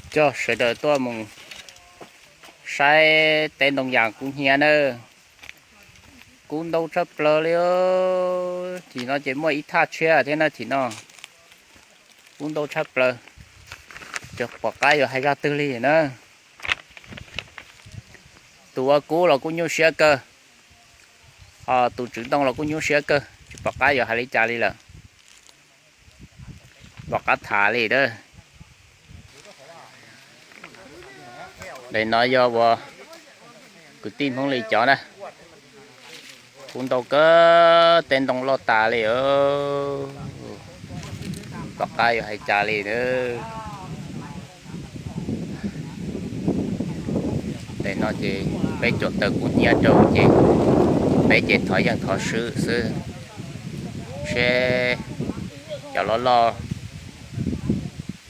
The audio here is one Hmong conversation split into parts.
Coj sawv daws tuaj mus saib teb ntoo yas kub hnyiab nawb. Kub ntau tshaj plaws li. Tim no ces muaj ib thaj tshiab thiab na tim no. Kub ntau tshaj plaws, tsis pom qab yuav hais zaj twg li na. Tus ua kub los kuj nyuaj siab kawg, ho tus tswv ntoo los kuj nyuaj siab kawg, tsis pom qab yuav hais li cas li lawm. Pom qab tham li a. Daim no yog uas kwv tij Hmoob Lis cov na. Kub ntau kawg, teb ntoo loj tas li. Tom qab yuav hais cas li. Daim no ces peb cuam taws kub hnyiab rau ces peb ces thov yeej thov swb xwb, seb cov loj loj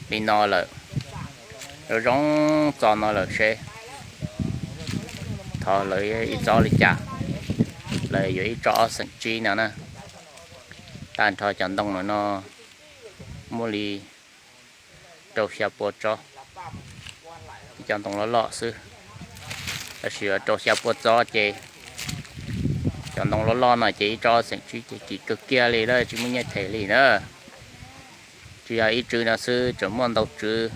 li no lawm, zoo zoo txog no lawm seb thov lawv ib tsob li cas, lawv yuav ib tsob ob xeem tsib no na. Tag nrho cov ntoo no muaj li rau xya pua tsob, ib cov ntoo loj loj xwb, tab sis rau xya pua tsob ces cov ntoo loj loj no ces ib tsob ob xeem tsib ces kim kawg kiag li lawm, tsis muaj nyiaj them li na. Tsis yog ib tswv no xwb, tseem muaj ntau tswv.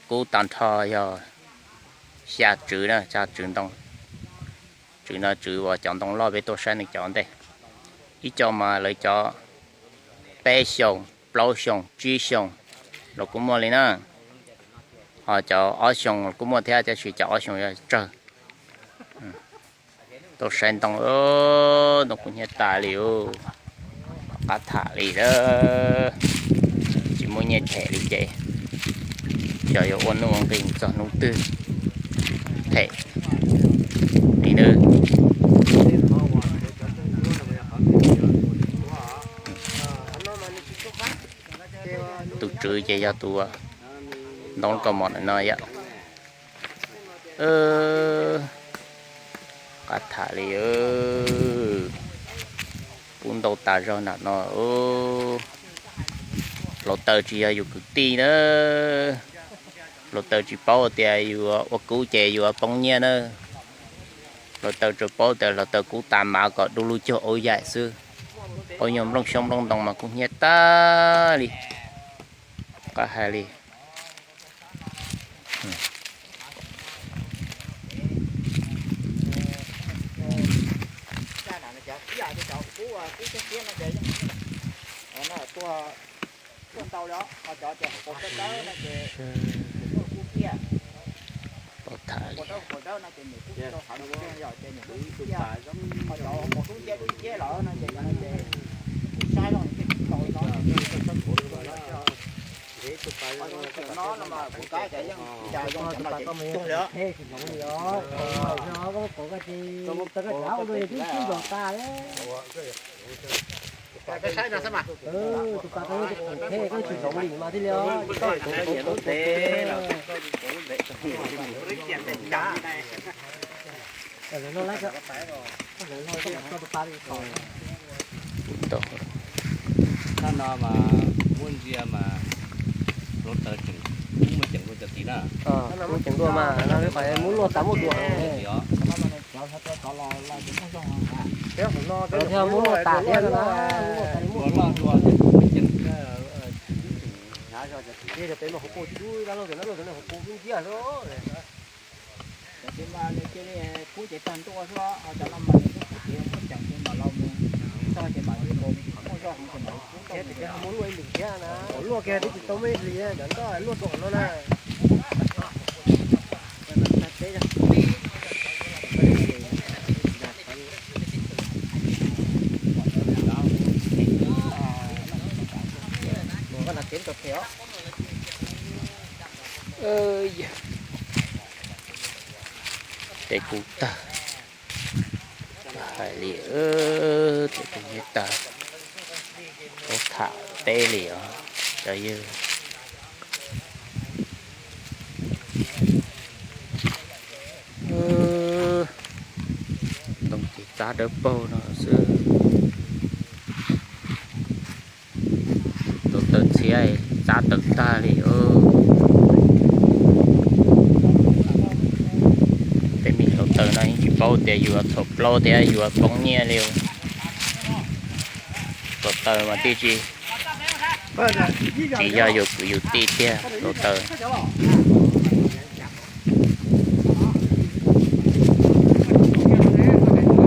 Kub tag nrho yog xya tswv na, xya tswv ntoo. Tswv no tswv uas cov ntoo loj peb tuaj saib nws cov ntej. Ib co mas lawv cov peb xyoos, plaub xyoos, tsib xyoos los kuj muaj li na. Ho cov ob xyoos kuj muaj thiab, tab sis cov ob xyoos yog tsawg. Tuaj saib ntoo, ntoo kub hnyiab tas li, qab tham li a. Tsis muaj nyiaj them li ces xyov yuav ua nuj ua nqi txog hnub twg them li na. Tus tswv ces yog tus ntoo kaus mom no yom. Qab tham li, kub ntau tas zog nram no. Hluav taws tsis yog yus kwv tij na. Hluav taws tsis paub tias yus ua kub ces yus poob nyiaj na. Hluav taws tsuas paub tias hluav taws kub tas mas kom du lug cuag auv yaim xwb. Auv nyuag nplooj xyoob nplooj ntoo mas kub hnyiab tag li. Qab hais li. Pov tham li. Tus pas tau tsis zoov li mas thiaj li os. Tab no mas muab ntsia mas hluav taws tseem, muab ceem dua cov tid na. Muab ceem dua mas no qhov muab luaj tas muaj dua. Thiab muab luaj tas thiab no, muab luaj tas muab dua. Ces peb mas hauv paus tsis dub, dab laug cov dab laug cov no hauv paus dub nciab xwb. Cov tid mas nws cia li kub ces tag ntuj xwb, ho cov no mas nws kuj kub tid muaj ceem ces mam los mus txog ces mam li mus muaj zog heev ces mam li kub tau. Muab luaj ib ntim thiab na, luaj kiag twb tsis tau muaj ib hlis, cov ntawd luaj rau hauv no na. Ces kuv tag, hais li, ces kuv nyiam tag, kuv tham teb li os cov yawg. Ntoo ces txav dawb paug no xwb. Tus taw txhiab txav Qab tawm tag li. Tej me hluav taws no yeej tsis paub tias yuav txhaum plaub thiab yuav poob nyiaj li. Hluav taws mas tib si, tsis yog yus kwv yus tij tiag hluav taws.